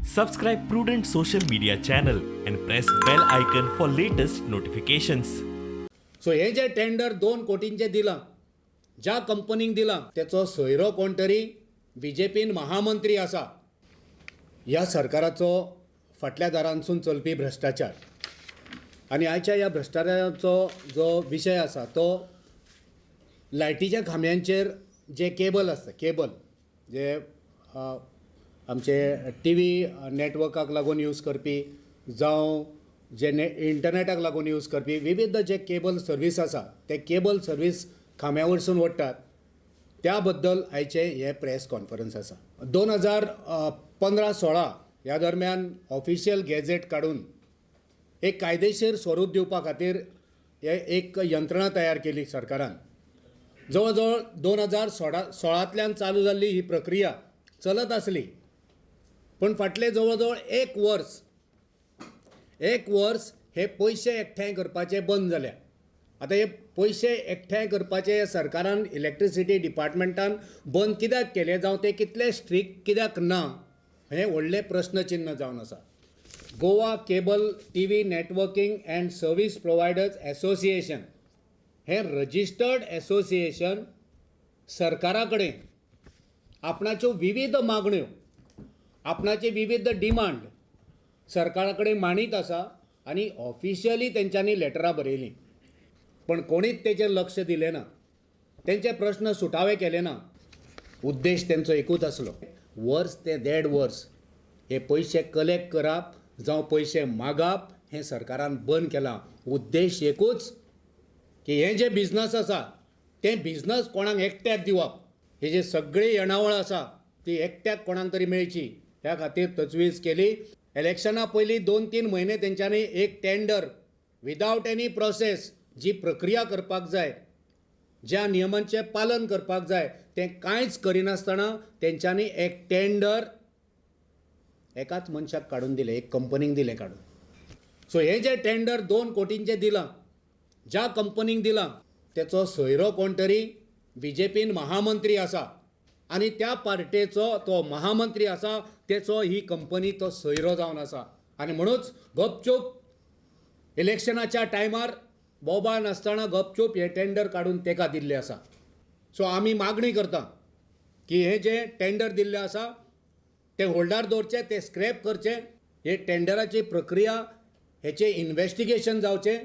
Subscribe Prudent Social Media channel and press bell icon for latest notifications. So हें जें tender 2 कोटींचें दिलां, ज्या कंपनीक दिलां, तेचो सोयरो कोण तरी बीजेपीन महामंत्री आसा. ह्या सरकाराचो फाटल्या दारांसून चलपी भ्रश्टाचार आनी आयच्या ह्या भ्रश्टाचाराचो जो विशय आसा तो लायटीच्या खांब्यांचेर जे केबल आसता, केबल जे आमचे टीवी नेटवर्काक लागून यूज करपी जावं जे इंटरनेटाक लागून यूज करपी विविध जे केबल सर्वीस आसा, ते केबल सर्वीस खांब्या वयरसून ओडटात, त्या बद्दल आयचे हे प्रेस कॉन्फरन्स आसा. 2015-16 ह्या दरम्यान ऑफिशियल गॅझेट काडून एक कायदेशीर स्वरूप दिवपा खातीर हे एक यंत्रणा तयार केली सरकारान. जवळ जवळ 2016 सोळांतल्यान चालू जाल्ली ही प्रक्रिया चलत आसली, पूण फाटले जवळ जवळ एक वर्स, एक वर्स हे पयशे एकठांय करपाचे बंद जाल्या. आतां हे पयशे एकठांय करपाचे सरकारान, इलेक्ट्रिसिटी डिपार्टमेंटान बंद कित्याक केले जावं ते कितले स्ट्रिक्ट कित्याक ना, हें व्हडलें प्रस्नचिन्न जावन आसा. Goa Cable TV Networking and Service Providers Association हें रजिस्टर्ड एसोसिएशन सरकारा कडेन आपणाच्यो विविध मागण्यो, आपणाचे विविध डिमांड सरकारा कडेन मांडीत आसा आनी ऑफिशियली तेंच्यांनी लेटरां बरयलीं, पण कोणीच तेचेर लक्ष दिलें ना, तेंचे प्रश्न सुटावे केले ना. उद्देश तेंचो एकूच आसलो, वर्स ते देड वर्स हे पयशे कलेक्ट करप जावं पयशे मागप हें सरकारान बंद केलां. उद्देश एकूच की हें जें बिजनस आसा तें बिजनस कोणाक एकट्याक दिवप, ही जी सगळी येणावळ आसा ती एकट्याक कोणाक तरी मेळची, ह्या खातीर तजवीज केली. इलेक्शना पयलीं 2-3 म्हयने तेंच्यांनी एक टेंडर विदावट एनी प्रोसेस, जी प्रक्रिया करपाक जाय, ज्या नियमांचें पालन करपाक जाय, तें कांयच करिनासतना तेंच्यांनी एक टेंडर एकाच मनशाक काडून दिलें, एक कंपनीक दिलें काडून. सो हें जें टेंडर 2 कोटींचें दिलां, ज्या कंपनीक दिलां, तेचो सोयरो कोण तरी बीजेपीन महामंत्री आसा आनी त्या पार्टेचो तो महामंत्री आसा, तेचो ही कंपनी तो सोयरो जावन आसा आनी म्हणूच गपचूप इलेक्शनाच्या टायमार बोबाळ नासतना गपचूप हें टेंडर काडून तेका दिल्लें आसा. सो आमी मागणी करता की हें जें टेंडर दिल्लें आसा तें होल्डार दवरचें, तें स्क्रॅप करचें, हे टेंडराची प्रक्रिया हेचें इन्वेस्टिगेशन जावचें.